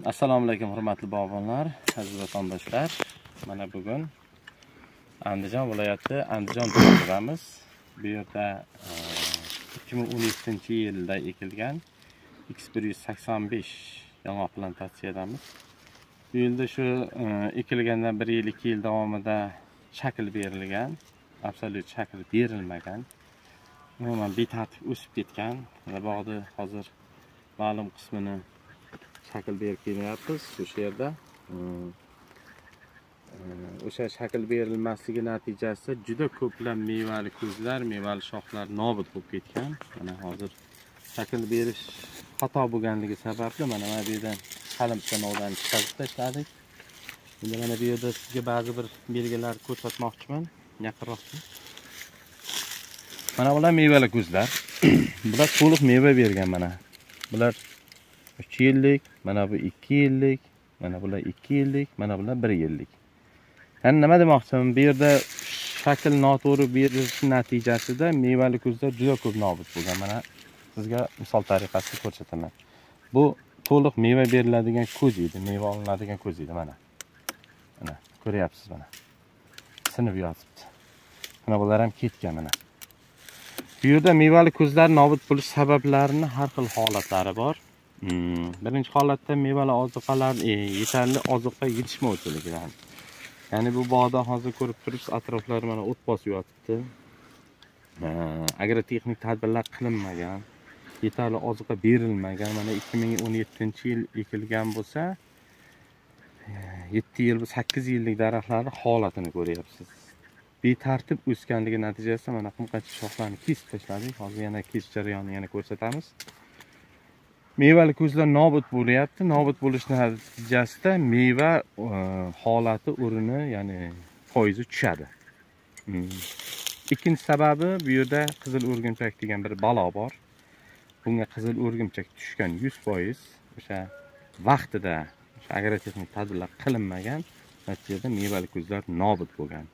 Assalomu alaykum hurmatli bog'bonlar, aziz vatandoshlar. Mana bugun Andijon viloyati Andijon tumanidamiz. Bu yerda 2017-yilda ekilgan X185 yong'oq plantatsiyadamiz. Bu yilda shu ekilgandan 1 yil 2 yil davomida shakl berilgan, absolyut shakl berilmagan. Umuman betartib o'sib ketgan. Mana bog'ni hozir ma'lum qismini shakl berib kelyapmiz. O'sha yerda o'sha shakl berilmasligi natijasida juda ko'plab mevali ko'zlar, mevali shoxlar nobud bo'lib ketgan. Mana hozir shakl berish xato bo'lganligi sababli mana bu yerdan qalin novdan chiqarib tashladik. Endi mana bu yerda sizga ba'zi bir belgilar ko'rsatmoqchiman. Yaqinroq. Mana bular mevali ko'zlar. Bular to'liq meva bergan mana. Bular 3 yillik, mana bu 2 yillik, mana bular 2 yillik, mana bular 1 yillik. Ya'ni nima demoqchiman, bu yerda shakl noto'g'ri berilishi natijasida mevali ko'zlar juda ko'p nobud bo'lgan. Mana sizga misol tariqasida ko'rsataman. Bu to'liq meva beriladigan ko'z edi, meva olinadigan ko'z edi mana. Mana ko'ryapsiz mana. Sinib yotibdi. Mana bular ham ketgan mana. Bu yerda mevali ko'zlar nobud bo'lish sabablarini har xil holatlari bor. Birinchi holatda mevali ozuqalar yetarli ozuqa yetishmovchiligidan. Ya'ni bu bog'da hozir ko'rib turibsiz, atroflari mana o't bosib yotibdi. Agrotexnik tadbirlar qilinmagan, yetarli ozuqa berilmagan. Mana 2017-yil ekilgan bo'lsa, 7 yil, 8 yillik daraxtlarning holatini ko'ryapsiz. Betartib o'sganligi natijasida mana qancha shoxlarni kesib tashladik. Hozir yana kesish jarayonini yana ko'rsatamiz. Mevali ko'zlar nobud bo'lyapti. Nobud bo'lish natijasida meva holati, o'rni, ya'ni foizi tushadi. Ikkinchi sababi bu yerda qizil o'rgimchak degan bir balo bor. Bunga qizil o'rgimchak tushgan 100% o'sha vaqtida o'sha agrotexnik tadbirlar qilinmagan, natijada mevali ko'zlar nobud bo'lgan.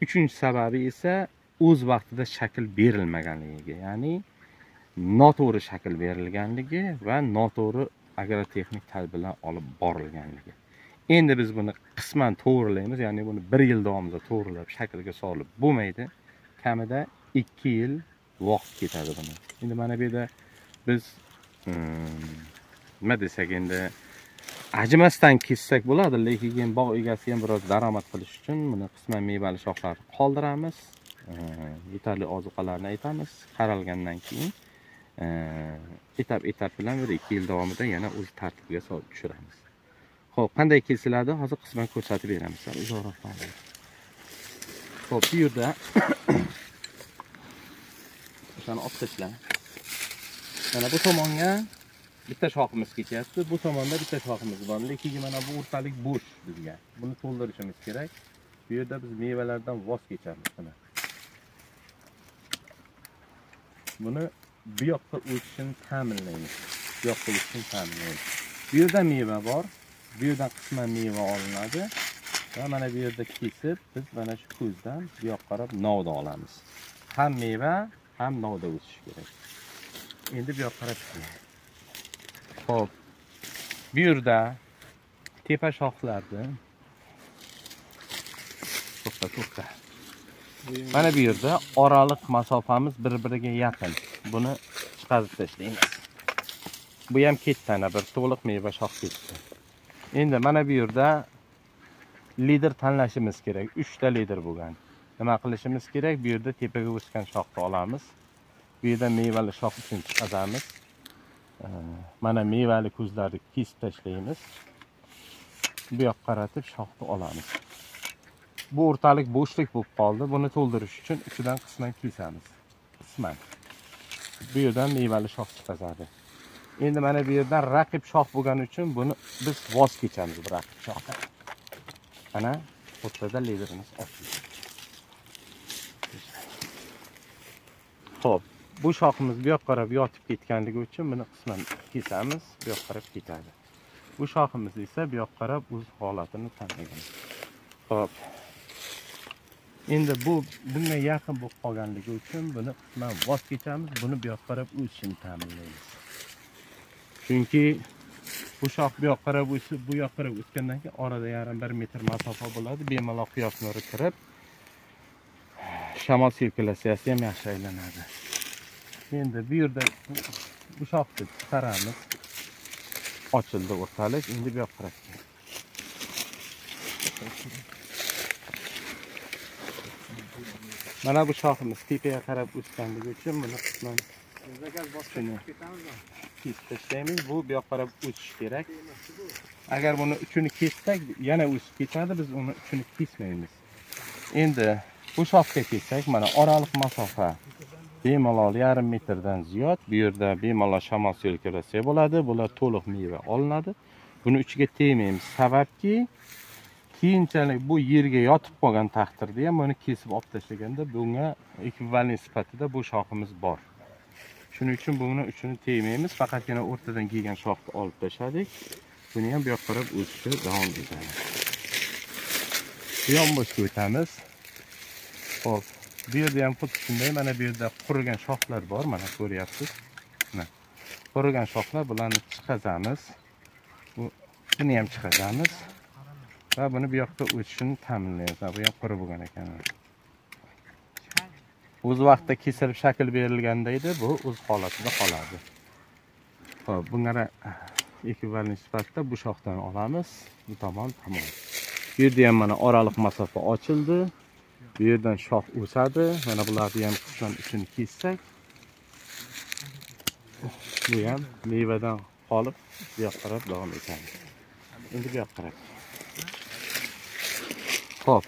Uchinchi sababi esa o'z vaqtida shakl berilmaganligiga, ya'ni noto'g'ri shakl berilganligi va noto'g'ri agrotexnik tadbirlar olib borilganligi. Endi biz buni qisman to'g'rilaymiz, ya'ni buni 1 yil davomida to'g'rilab shaklga solib bo'lmaydi. Kamida 2 yil vaqt ketadi buni. Endi mana bu yerda biz nima desak, endi ajimasdan kessak bo'ladi, lekin bog' egasi ham biroz daromad qilish uchun buni qisman mevali shoxlarni qoldiramiz, yetarli ozuqalarni aytamiz, qaralgandan keyin etap bilan 1-2 yil davomida yana o'z tartibiga solib tushiramiz. Xo'p, qanday kesiladi hozir qisman ko'rsatib beramiz. Uzoqroqdan. Xo'p, bu yerda o'shani olib tashlang. Mana bu tomonga bitta shoximiz ketyapti, bu tomonda bitta shoximiz bor, lekin mana bu o'rtalik bo'sh bizga. Buni to'ldirishimiz kerak. Bu yerda biz mevalardan voz kechamiz mana. Buni bu yoqqa o'sishini ta'minlaymiz. Bu yoqqa o'sishini ta'minlaymiz. Bu yerda meva bor. Bu yerdan qisman meva olinadi va mana bu yerda kesib biz mana shu ko'zdan bu yoqqa qarab novda olamiz. Ham meva, ham novda o'sishi kerak. Endi bu yoqqa qarab. Xo'p. Bu yerda tepa shoxlarni to'xta. Mana bu yerda oraliq masofamiz bir-biriga yaqin. Buni chiqarib tashlaymiz. Bu ham ketdi, ana bir to'liq meva shox ketdi. Endi mana bu yerda lider tanlashimiz kerak. 3 ta lider bo'lgan. Nima qilishimiz kerak? Bu yerda tepaga o'sgan shoxni olamiz. Bu yerda mevali shox uchun chiqazamiz. Mana mevali ko'zlarni kesib tashlaymiz. Bu yoqqa qaratib shoxni olamiz. Bu o'rtalik bo'shlik bo'lib qoldi. Buni to'ldirish uchun ichidan qisman kesamiz. Qisman. Bu yerdan mevali shox chiqazadi. Endi mana bu yerdan raqib shox bo'lgani uchun buni biz voz kechamiz bu raqib shoxdan. Mana o'rtada liderimiz ochildi. Xo'p, bu shoximiz bu yoqqa qarab yotib ketganligi uchun buni qisman kesamiz, bu yoqqa qarab ketadi. Bu shoximiz esa bu yoqqa qarab o'z holatini tanlagan. Xo'p. Endi bu bunga yaqin bo'lib qolganligi uchun buni qisman voz kechamiz, buni bu yoqqa qarab o'sishini ta'minlaymiz. Chunki Bu shox bu yoqqa qarab o'sib, bu yoqqa qarab o'sgandan keyin orada 1.5 metr masofa bo'ladi. Bemalol quyosh nuri kirib, shamol sirkulyatsiyasi ham yaxshi aylanadi. Endi bu yerda bu shoxni chiqaramiz. Ochildi o'rtalik. Endi bu yoqqa qarab. Mana bu shoximiz tepaga qarab o'sganligi uchun buni qisman kesib tashlaymiz. Bu bu yoqqa qarab o'sishi kerak. Agar buni uchini kessak, yana o'sib ketadi. Biz uni uchini kesmaymiz. Endi bu shoxga kelsak, mana oraliq masofa bemalol 1.5 metrdan ziyod. Bu yerda bemalol shamol sirkulyatsiya bo'ladi. Bular to'liq meva olinadi. Buni uchiga tegmaymiz. Sababki, keyinchalik bu yerga yotib qolgan taqdirda ham buni kesib olib tashlaganda bunga ekvivalent sifatida bu shoximiz bor. Shuning uchun buni uchini tegmaymiz. Faqatgina o'rtadan kelgan shoxni olib tashladik. Buni ham bu yoqqa qarab o'sishi davom etadi. Bu yonboshga o'tamiz. Xo'p, bu yerda ham xuddi shunday, mana bu yerda qurigan shoxlar bor, mana ko'ryapsiz. Mana qurigan shoxlar, bularni chiqazamiz. Buni ham chiqazamiz. Va buni bu yoqqa o'tishini ta'minlaymiz. Bu ham qurib bo'lgan ekan. O'z vaqtida kesilib shakl berilganda edi, bu o'z holatida qoladi. Xo'p, bunga ekvivalent sifatida bu shoxdan olamiz. Bu tomon tamom. Bu yerda ham mana oraliq masofa ochildi. Bu yerdan shox o'sadi. Mana bularni ham qisman uchini kessak, bu ham mevadan qolib bu yoqqa qarab davom etadi. Endi bu yoqqa qarab. Xo'p.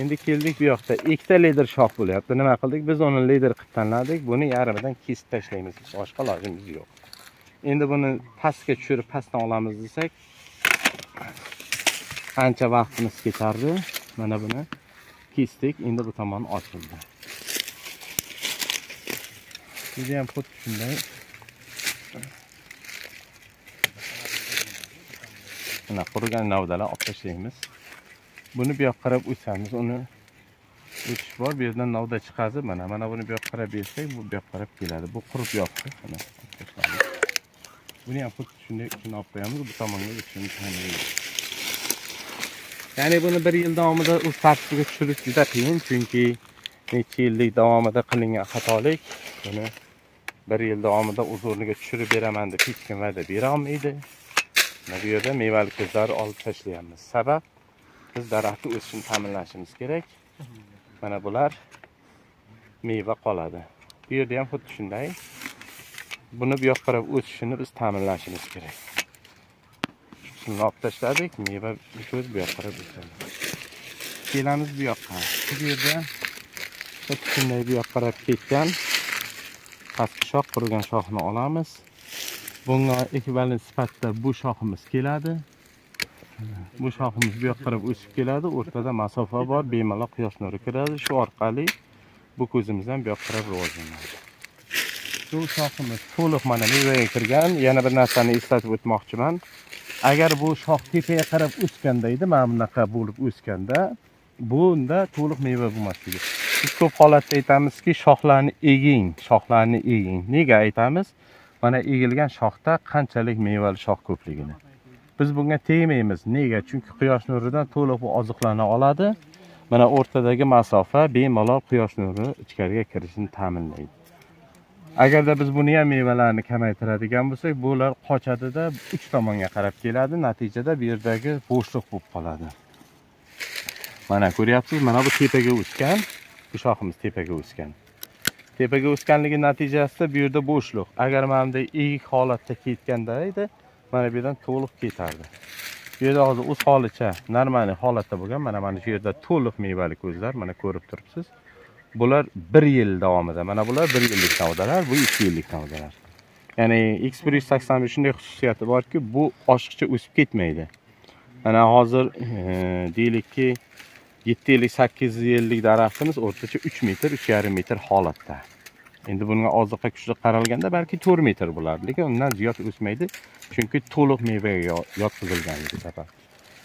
Endi keldik bu yoqda ikkita lider shox bo'lyapti. Nima qildik? Biz uni lider qilib tanladik. Buni yarmidan kesib tashlaymiz. Boshqa lojimiz yo'q. Endi buni pastga tushirib pastdan olamiz desak, ancha vaqtimiz ketardi. Mana buni kesdik. Endi bu tomon ochildi. Endi ham xuddi shunday. Mana qurigan novdalar olib tashlaymiz. Buni bu yoqqa qarab o'samiz, uni o'sish bor. Bu yerdan novda chiqadi. Mana buni bu yoqqa qarab bersak, bu bu yoqqa qarab keladi. Bu qurib yotdi. Mana tashlaymiz. Buni ham xuddi shunday uchini olib qo'yamiz. Bu tomonga o'tishini ta'minlaymiz. Ya'ni buni bir yil davomida o'z tartibiga tushirish juda qiyin, chunki necha yillik davomida qilingan xatolik buni bir yil davomida o'z o'rniga tushirib beraman deb hech kim va'da bera olmaydi. Mana bu yerda mevali ko'zlarni olib tashlayapmiz. Sabab, biz daraxtni o'sishini ta'minlashimiz kerak. Mana bular meva qoladi. Bu yerda ham xuddi shunday. Buni bu yoqqa qarab o'sishini biz ta'minlashimiz kerak. Shuni olib tashladik, meva ko'z bu yoqqa qarab o'sadi. Kelamiz bu yoqqa. Bu yerda xuddi shunday bu yoqqa qarab ketgan pastki shox, qurigan shoxni olamiz. Bunga ekvivalent sifatida bu shoximiz keladi. Bu shoximiz bu yoqqa qarab o'sib keladi. O'rtada masofa bor, bemalol quyosh nuri kiradi. Shu orqali bu ko'zimiz ham bu yoqqa qarab rivojlanadi. Bu shoximiz to'liq mana mevaga kirgan. Yana bir narsani eslatib o'tmoqchiman. Agar bu shox tepaga qarab o'sganda edi, mana bunaqa bo'lib o'sganda, bunda to'liq meva bo'lmasligi. Biz ko'p holatda aytamizki, shoxlarni eging, shoxlarni eging. Nega aytamiz? Mana egilgan shoxda qanchalik mevali shox ko'pligini. Biz bunga tegmaymiz. Nega? Chunki quyosh nuridan to'liq bu oziqlarni oladi. Mana o'rtadagi masofa bemalol quyosh nuri ichkariga kirishini ta'minlaydi. Agarda biz buni ham mevalarni kamaytiradigan bo'lsak, bular qochadida uch tomonga qarab keladi. Natijada bu yerdagi bo'shliq bo'lib qoladi. Mana ko'ryapsiz, mana bu tepaga o'sgan, bu shoximiz tepaga o'sgan. Tepaga o'sganligi natijasida bu yerda bo'shliq. Agar mana bunday egik holatda ketganda edi, mana bu yerdan to'liq ketardi. Bu yerda hozir o'z holicha normal holatda bo'lgan. Mana shu yerda to'liq mevali ko'zlar, mana ko'rib turibsiz. Bular 1 yil davomida, mana bular 1 yillik novdalar, bu 2 yillik novdalar. Ya'ni X185 shunday xususiyati borki, bu oshiqcha o'sib ketmaydi. Mana hozir deylikki 7 yillik, 8 yillik daraxtimiz o'rtacha 3 metr, 3,5 metr holatda. Endi bunga oziqqa kuchli qaralganda balki 4 metr bo'lardi, lekin undan ziyod o'smaydi, chunki to'liq mevaga yotqizilganligi sabab.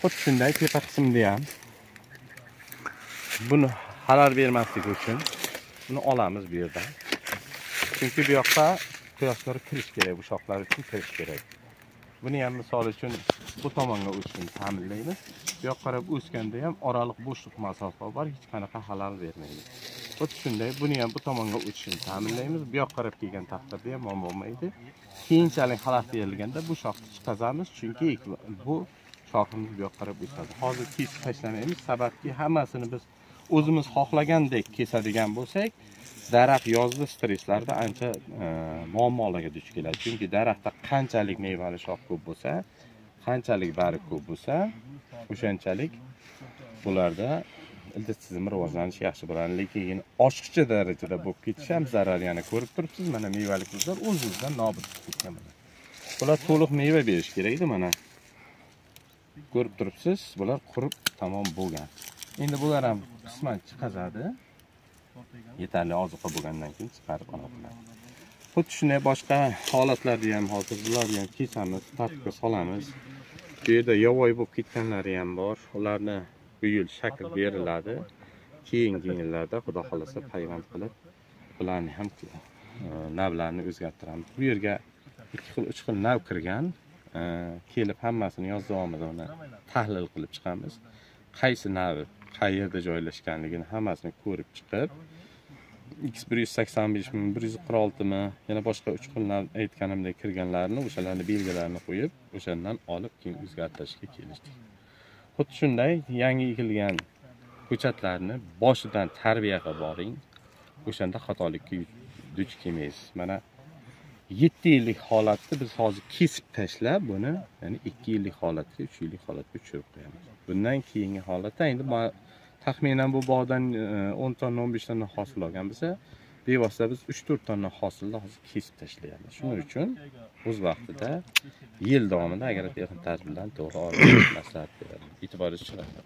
Xuddi shunday tepa qismida ham buni xalal bermaslik uchun buni olamiz bu yerdan. Chunki bu yoqqa quyosh nuri kirish kerak, bu shoxlar uchun kirish kerak. Buni ham misol uchun bu tomonga o'tishini ta'minlaymiz. Bu yoqqa qarab o'sganda ham oraliq bo'shliq masofa bor, hech qanaqa xalal bermaydi. Xuddi shunday buni ham bu tomonga o'tishini ta'minlaymiz. Bu yoqqa qarab kelgan taqdirda ham muammo bo'lmaydi. Keyinchalik xalaqit berilganda bu shoxni chiqazamiz, chunki bu shoximiz bu yoqqa qarab o'sadi. Hozir kesib tashlamaymiz, sababki hammasini biz o'zimiz xohlagandek kesadigan bo'lsak, daraxt yozda stresslarda ancha muammolarga duch keladi. Chunki daraxtda qanchalik mevali shox ko'p bo'lsa, qanchalik barg ko'p bo'lsa, o'shanchalik bularda ildiz tizimi rivojlanishi yaxshi bo'ladi. Lekin oshiqcha darajada bo'lib ketishi ham zarar. Yana ko'rib turibsiz, mana mevali ko'zlar o'z-o'zidan nobud bo'lib ketgan. Bular to'liq meva berish kerak edi, mana ko'rib turibsiz, bular qurib tamom bo'lgan. Endi bular ham qisman chiqazadi. Yetarli oziqa bo'lgandan keyin chiqarib oladi. Xuddi shunday boshqa holatlarda ham hozir bularni ham kesamiz, tartibga solamiz. Bu yerda yovvoyi bo'lib ketganlari ham bor. Ularni bu yil shakl beriladi. Keyingi yillarda Xudo xolasa payvand qilib, bularni ham navlarni o'zgartiramiz. Bu yerga 2 xil, 3 xil nav kirgan. Kelib hammasini yoz davomida uni tahlil qilib chiqamiz. Qaysi nav qayerda joylashganligini hammasini ko'rib chiqib, X185 mi, 146 mi, yana boshqa 3 xil nav aytganimdek kirganlarni, o'shalarni belgilarini qo'yib, o'shandan olib keyin o'zgartirishga kelishdik. Xuddi shunday yangi ekilgan ko'chatlarni boshidan tarbiya qilib boring, o'shanda xatolikka duch kelmaysiz. Mana 7 yillik holatni biz hozir kesib tashlab, buni ya'ni 2 yillik holatga, 3 yillik holatga tushirib qo'yamiz. Bundan keyingi holatda endi taxminan bu bog'dan 10 tonna, 15 tonna hosil olgan bo'lsa, bevosita biz 3-4 tonna hosilni hozir kesib tashlaymiz. Shuning uchun o'z vaqtida yil davomida agrotexnik tadbirlarni to'g'ri olib maslahat beraman. E'tiboringiz uchun rahmat.